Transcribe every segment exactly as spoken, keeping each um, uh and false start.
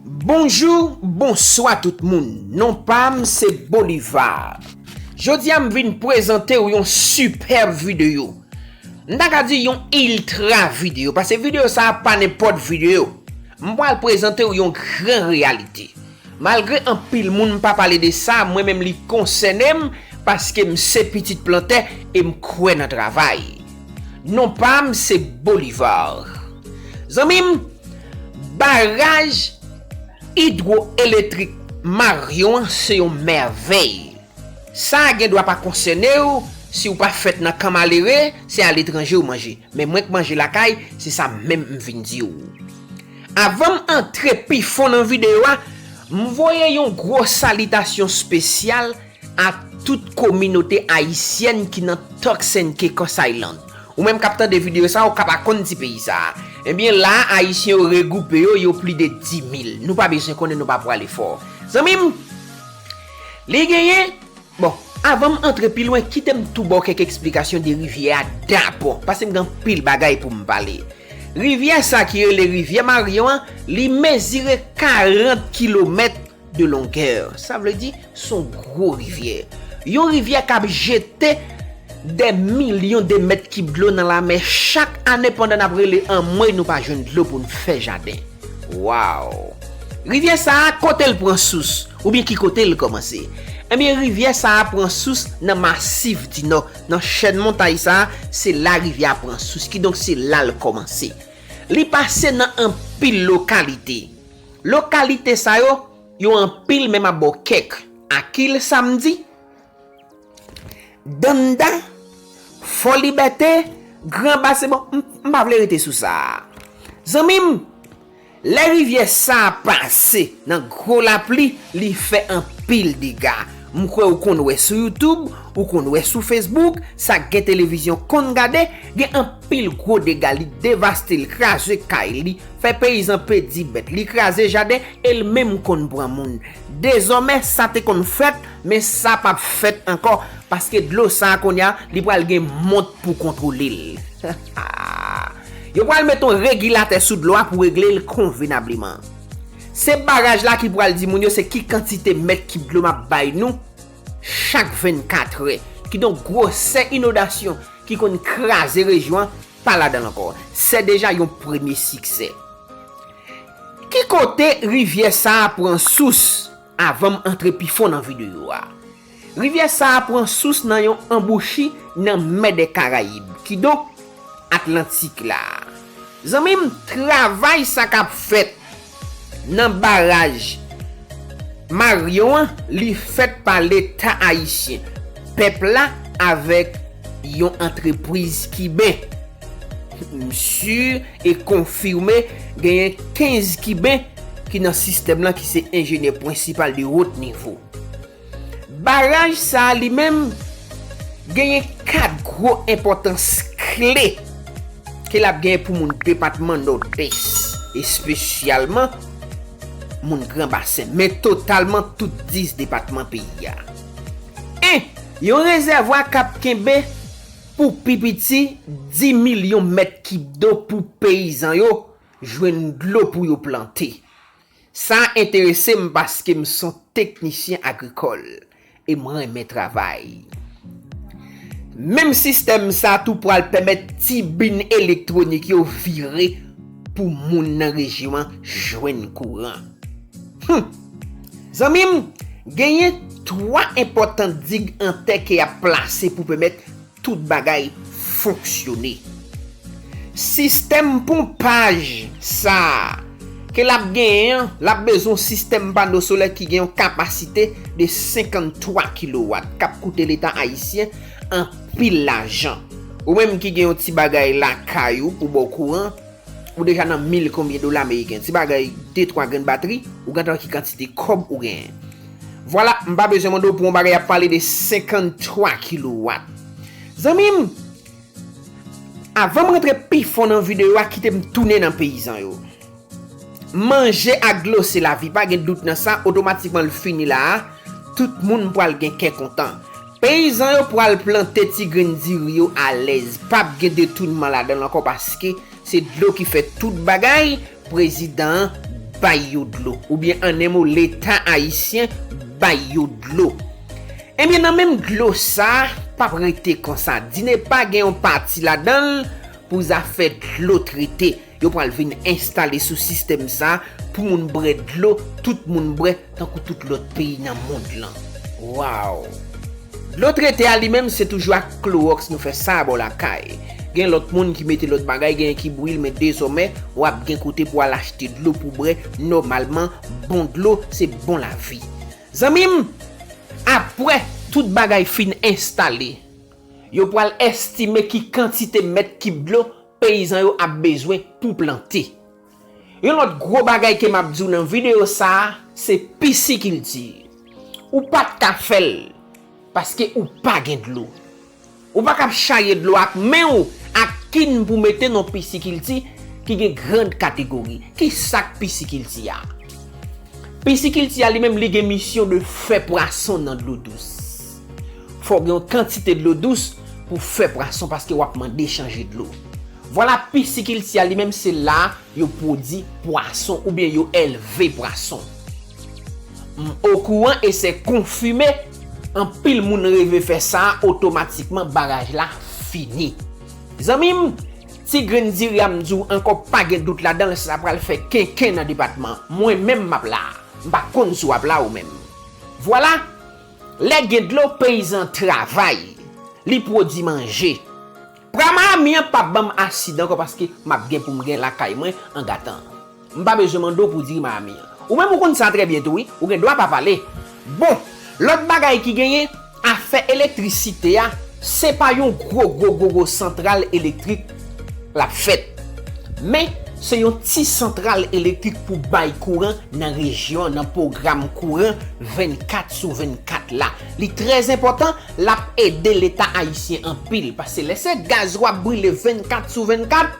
Bonjou, bonswa tout moun. Non pa m se Bolivar. Jodi a m vin prezante w yon sipèb videyo. M ta ka di yon iltra videyo, paske videyo sa a pa nenpòt videyo. M pral prezante w yon gran reyalite. Malgre anpil moun pa pale de sa, mwen menm li konsène m, paske m se pitit plantè e m kwè nan travay. Non pa m se Bolivar. Zanmi m, baraj idwoelektrik Marion an se yon mèvèy. Sa a gen dwa pa konsène w, si w pa fèt nan kan malere, se aletranje w manje. Men mwen k manje lakay, se sa menm m vin di w. Avan m antre pi fon nan videyo a, m voye yon gwo salitasyon espesyal a tout kominote ayisyèn ki nan Turks and Caicos Island. Ou menm k ap tande videyo sa, ou ka pa konn ti peyi sa a. Ebyen, la a, Ayisyen yo regwoupe yo, yo plis de dis mil. Nou pa bezwen konnen, nou pa pwale fò. Zanmi m, li genyen, bon, avan m antre pi lwen, kite m tou ba w kèk eksplikasyon de rivyè a dabò, paske m gen anpil bagay pou m pale. Rivyè sa ki rele rivyè Marion an, li mezire karant kilomèt de longè. Sa vle di, s on gwo rivyè. Yon rivyè k ap jete dè milyon de mèt kib dlo nan lamè chak ane pandan n ap rele anmwey nou pa jwenn dlo pou n fè jaden. Waw! Rivyè sa a, kote l pran sous? Oubyen ki kote l kòmanse? Ebyen, rivyè sa a pran sous nan Masif di Nò, nan chèn montay sa a, se la rivyè a pran sous, kidonk se la l kòmanse. Li pase nan anpil lokalite. Lokalite sa yo, yo anpil men m ap ba w kèk. Akil Samdi, Dannda, Fò Libète, Gran Basen, bon, m, m pa vle rete sou sa a. Zanmi m, lè rivyè sa a pase nan gwo lapli, li fè anpil dega. M kwè ou konn wè sou YouTube, ou konn wè sou Facebook, sa k gen televizyon konn gade, gen anpil gwo dega, li devaste, l kraze kay, li fè peyizan pèdi bèt, li kraze jaden, e l menm konn pran moun. Dezòmè, sa te konn fèt, men sa p ap fèt ankò, paske dlo sa a kounye a, li pral gen mont pou kontwole l. Yo pral met yon regilatè sou dlo a pou regle l konvenableman. Se baraj la ki pral di moun yo se ki kantite mèt kib dlo m ap bay nou chak vennkatrè. Kidonk, gwosè inondasyon ki konn kraze rejyon an pa ladan l ankò. Se deja yon premye siksè. Ki kote rivyè sa a pran sous? Avan m antre pi fon nan videyo a, rivyè sa a pran sous nan yon anbouchi nan Mè dè Karayib, kidonk Atlantik la. Zanmi m, travay sa k ap fèt nan baraj Marion an, li fèt pa Leta ayisyen, pèp la avèk yon antrepriz kiben. M si e konfime genyen kenz Kiben ki nan sistèm lan, ki se enjenyè prensipal de wot nivo. Baraj sa a li menm genyen kat gwo enpòtans kle ke l ap genyen pou moun depatman Nòdès, espesyalman moun Gran Basen, men totalman tout dis depatman peyi a. En, yon rezèvwa k ap kenbe pou pi piti dis milyon mèt kib dlo pou peyizan yo jwenn dlo pou yo plante. Sa enterese m paske m s on teknisyen agrikòl e m renmen travay. Menm sistèm sa tou pral pèmèt tibin elektwonik yo vire pou moun nan rejyon an jwenn kouran. Hum! Zanmi m, genyen twa enpòtan dig an tè ke y ap plase pou pèmèt tout bagay fonksyone. Sistèm ponpaj sa a ke l ap genyen an, l ap bezwen yon sistèm pano solè ki gen yon kapasite de senkanntwa kilowat, k ap koute Leta ayisyen anpil lajan. Ou menm ki gen yon ti bagay lakay ou pou ba w kouran, ou deja nan mil konbyen dola ameriken. Ti bagay de twa grenn batri, ou gentan wè ki kantite kòb ou genyen. Vwala, m pa bezwen mande w pou yon bagay y ap pale de senkanntwa kilowat. Zanmi m, avan m rantre pi fon nan videyo a, kite m tounen nan peyizan yo. Manje ak dlo se lavi, pa gen dout nan sa, otomatikman l fini la a, tout moun pral gen kè kontan. Peyizan yo pral plante ti grenn diri yo alèz, p ap gen detounman ladan l ankò paske se dlo ki fè tout bagay, prezidan an bay yo dlo, oubyen an en mo, Leta ayisyen bay yo dlo. Ebyen, nan menm dlo sa a, p ap rete konsa. Dinepa gen yon pati ladan l pou zafè dlo trete. Yo pral vin enstale sou sistèm sa a pou moun bwè dlo, tout moun bwè tankou tout lòt peyi nan mond lan. Waw! Dlo trete a li menm se toujou ak klowòks nou fè sa a bò lakay. Gen lòt moun ki mete lòt bagay, genyen ki bouyi l, men dezòmè w ap gen kote pou al achte dlo pou bwè nòmalman. Bon dlo se bon lavi. Zanmi m, apre tout bagay fin enstale, yo pral estime ki kantite mèt kib dlo peyizan yo ap bezwen pou plante. Yon lòt gwo bagay ke m ap di w nan videyo sa a, se pisikilti. Ou pa t ka fè l paske ou pa gen dlo. Ou pa ka ap chaye dlo ak men w ak kin pou mete nan pisikilti ki gen grann kategori. Ki sa k pisikilti a? Pisikilti a li menm li gen misyon de fè pwason nan dlo dous. Fò w gen yon kantite dlo dous pou fè pwason paske w ap mande chanje dlo. Vwala, pisikilti a li menm se la yo pwodui pwason oubyen yo elve pwason. M okouran e se konfime, anpil moun reve fè sa a, otomatikman baraj la fini. Zanmi m, ti grenn diri a m di w ankò pa gen dout ladan l, sa pral fè kenken nan depatman. Mwen menm m ap la. M pa konn si w ap la ou menm. Vwala, lè gen dlo, peyizan travay. Li pwodui manje. Pra Miami an p ap ban m asid ankò paske m ap gen pou m gen lakay mwen an gatan. M pa bezwen mande w pou diri Miami an. Ou menm ou konn sa trè byen tou wi, ou gen dwa pa pale. Bon, lòt bagay ki genyen, afè elektrisite a, se pa yon gwo gwo gwo gwo santral elektrik l ap fèt. Men, se yon ti santral elektrik pou bay kouran nan rejyon, nan pwogram kouran vennkat sou vennkat la. Li trè enpòtan, l ap ede Leta ayisyen anpil, paske lè se gaz w ap brile vennkat sou vennkat,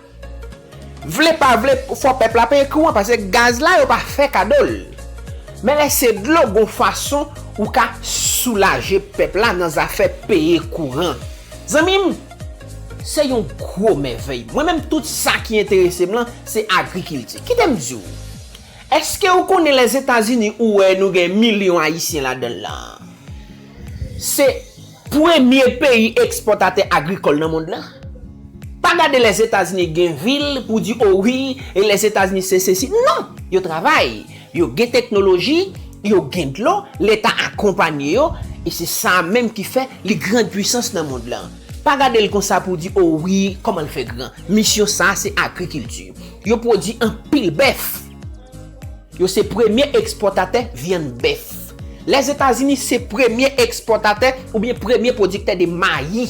vle pa vle, fò pèp la peye kouran, paske gaz la, yo pa fè kado l. Men lè se dlo, gon fason ou ka soulaje pèp la nan zafè peye kouran. Zanmi m, se yon gwo mèvèy. Mwen menm, tout sa ki enterese m lan, se agrikilti. Kite m di w, èske ou konnen Lèzetazini ou wè nou gen milyon Ayisyen ladan l lan? Se premye peyi ekspòtatè agrikòl nan mond lan. Pa gade Lèzetazini gen vil pou di, o wi, e Lèzetazini se sesi. Non, yo travay, yo gen teknoloji, yo gen dlo, Leta akonpanye yo, e se sa menm ki fè li grann pwisans nan mond lan. Pa gade l konsa pou di, o wi, kòman l fè gran. Misyon sa a se agrikilti. Yo pwodui anpil bèf. Yo se premye ekspòtatè vyann bèf. Lèzetazini se premye ekspòtatè oubyen premye pwodiktè de mayi.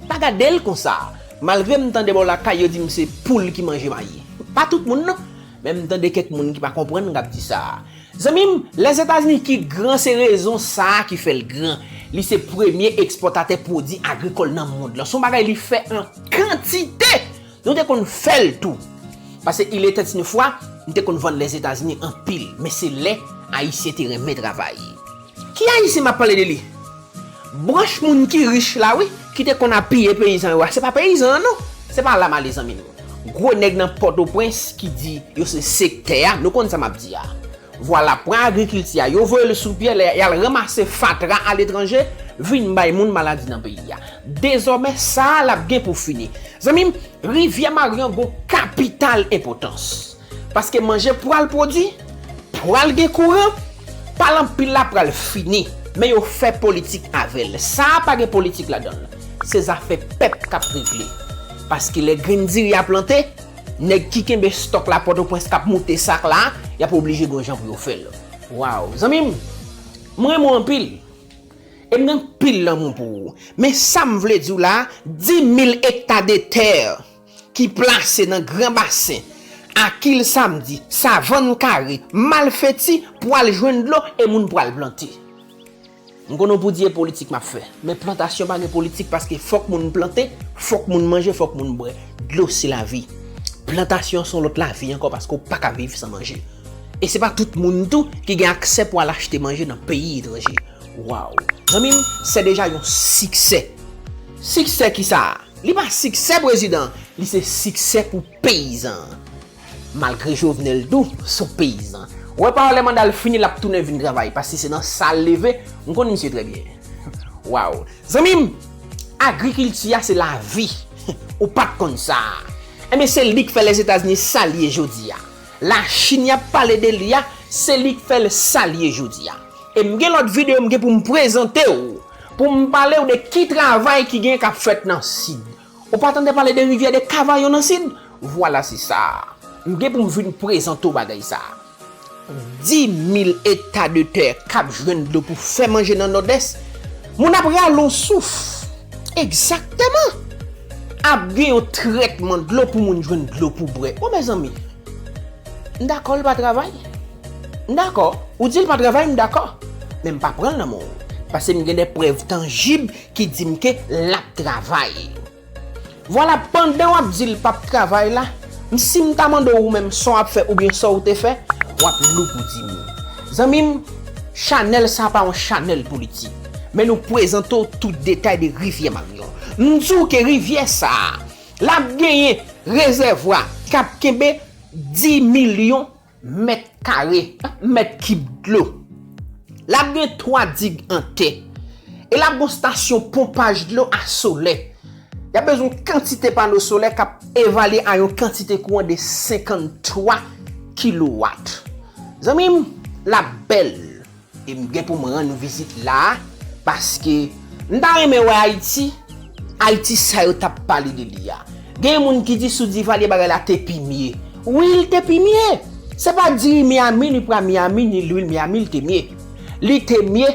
Pa gade l konsa. Malgre m tande bò lakay yo di m se poul ki manje mayi. Pa tout moun non. Men m tande kèk moun ki pa konprann k ap di sa. Zanmi m, Lèzetazini ki gran, se rezon sa a ki fè l gran. Li se premye ekspòtatè pwodui agrikòl nan mond lan. Se yon bagay li fè an kantite. Nou te konn fè l tou. Paske il était une fois, nou te konn vann Lèzetazini anpil, men se lè Ayisyen te renmen travay. Ki Ayisyen m ap pale de li? Branch moun ki rich la wi, ki te konn apiye peyizan yo a, se pa peyizan an non. Se pa la m ale zanmi m. Gwo nèg nan Pòtoprens ki di yo se sektè a, nou konn sa m ap di a. Vwala, pran agrikilti a, yo voye l sou pye, lè y al ranmase fatra aletranje, vin bay moun maladi nan peyi a. Dezòmè, sa a l ap gen pou fini. Zanmi m, Rivyè Maryon gon kapital enpòtans. Paske manje pral pwodui, pral gen kouran, pale anpil la pral fini. Men yo fè politik avè l. Sa a pa gen politik ladan l. Se zafè pèp k ap regle. Paske lè grenn diri a plante, nèg ki kenbe stòk la Pòtoprens k ap moute sak la, y ap oblije gon jan pou yo fè l. Waw, zanmi m, m renmen w anpil. E m gen anpil lanmou pou ou. Men sa m vle di w la, dis mil ekta de tè ki plase nan Gran Basen, ak Île Samedi, Savann Kare, Malfeti, pral jwenn dlo e moun pral plante. M konnen w pou di e politik m ap fè, men plantasyon pa gen politik paske fòk moun plante, fòk moun manje, fòk moun bwè. Dlo se lavi. Plantasyon se yon lòt lavi ankò paske w pa ka viv san manje. E se pa tout moun tou ki gen aksè pou al achte manje nan peyi etranje. Waw. Zanmi m, se deja yon siksè. Siksè ki sa a? Li pa siksè prezidan, li se siksè pou peyizan an. Malgre Jovenel dou, se yon peyizan. Ou wè pa lè manda l fini, l ap tounen vin travay, paske se nan sa l leve, m konn misye trè byen. Waw. Zanmi m, agrikilti a se lavi. Ou pa t konn sa. Enben, se li k fè Lèzetazini sa l ye jodi a. Lachin y ap pale de li a, se li k fè l sa l ye jodi a. E m gen lòt videyo m gen pou m prezante w, pou m pale w de ki travay ki gen k ap fèt nan Sid. Ou pa tande pale de rivyè de Kavayon nan Sid? Vwala se sa. M gen pou m vin prezante w bagay sa. Dis mil eta de tè k ap jwenn dlo pou fè manje nan Nòdès, moun ap rale yon souf. Egzakteman. Ap gen yon trètman dlo pou moun jwenn dlo pou bwè. O mezanmi, m dakò l pa travay. M dakò. Ou di l pa travay, m dakò. Men m pa pran l nan men w. Paske m gen de prèv tanjib ki di m ke l ap travay. Vwala, pandan w ap di l p ap travay la, m si m ta mande w ou menm sa w ap fè oubyen sa w te fè, w ap loup ou di m. Zanmi m, chanèl sa pa yon chanèl politik, men nou prezante w tout detay de rivyè Maryon. M di w ke rivyè sa a, l ap genyen rezèvwa k ap kenbe dis milyon mèt kare, mèt kib dlo. L ap gen twa dig an tè. E l ap gen stasyon ponpaj dlo a solè. Y ap bezwen kantite pano solè k ap evalye a yon kantite kouran de senkanntwa kilowat. Zanmi m, l ap bèl. E m gen pou m rann vizit la a, paske m ta renmen wè Ayiti, Ayiti sa yo t ap pale de li a. Gen moun ki di sou Divalye bagay la te pi mye. Wi, l te pi mye. Se pa diri Miami, ni pwa Miami, ni lwil Miami, l te mye. Li te mye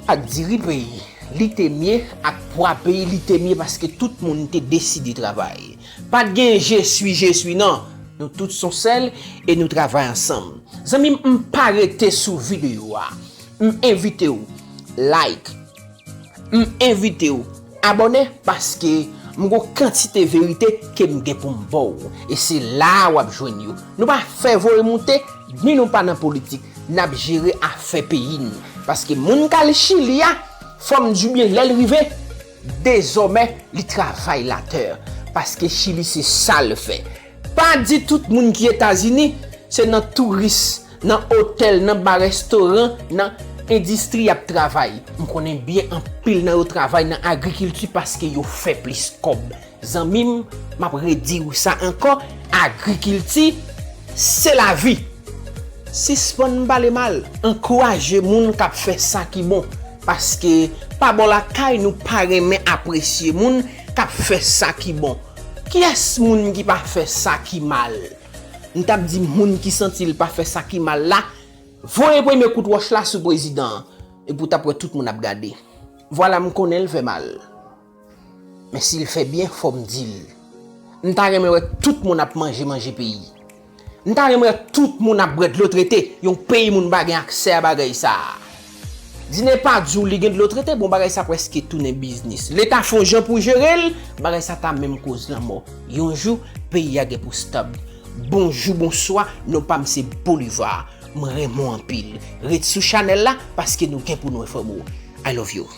ak diri peyi. Li te mye ak pwa peyi, li te mye paske tout moun te deside travay. Pa t gen je swi, je swi, non. Nou tout se yon sèl e nou travay ansanm. Zanmi m, m pa rete sou videyo a. M envite w like. M envite w abòne paske m gon kantite verite ke m gen pou m ba w. E se la a w ap jwenn yo. Nou pa fè voye moute, ni nou pa nan politik. N ap jere afè peyi n. Paske moun k al Chili a, fò m di w byen, lè l rive, dezòmè, li travay latè. Paske Chili se sa l fè. Pa di tout moun ki Etazini, se nan touris, nan otèl, nan ba restoran, nan endistri y ap travay. M konnen byen anpil nan yo travay nan agrikilti paske yo fè plis kòb. Zanmi m, m ap redi w sa ankò, agrikilti, se lavi. Sispann pale mal, ankouraje moun k ap fè sa ki bon. Paske pa bò lakay nou pa renmen apresye moun k ap fè sa ki bon. Kiyès moun ki pa fè sa ki mal? M t ap di moun ki santi l pa fè sa ki mal la, voye premye kout wòch la sou prezidan an. Epi w t ap wè tout moun ap gade. Vwala, m konnen l fè mal. Men si l fè byen, fò m di l. M ta renmen wè tout moun ap manje manje peyi. M ta renmen wè tout moun ap bwè dlo trete, yon peyi moun pa gen aksè a bagay sa a. Dine pa di w li gen dlo trete, bon, bagay sa prèske tounen biznis. Leta fè yon jan pou jere l, bagay sa ta menm koz lanmò. Yon jou, peyi a gen pou stab. Bonjou, bonswa, non pa m se Bolivar. M renmen w anpil. Ret sou chanèl la, paske nou gen pou nou enfòme w. I love you.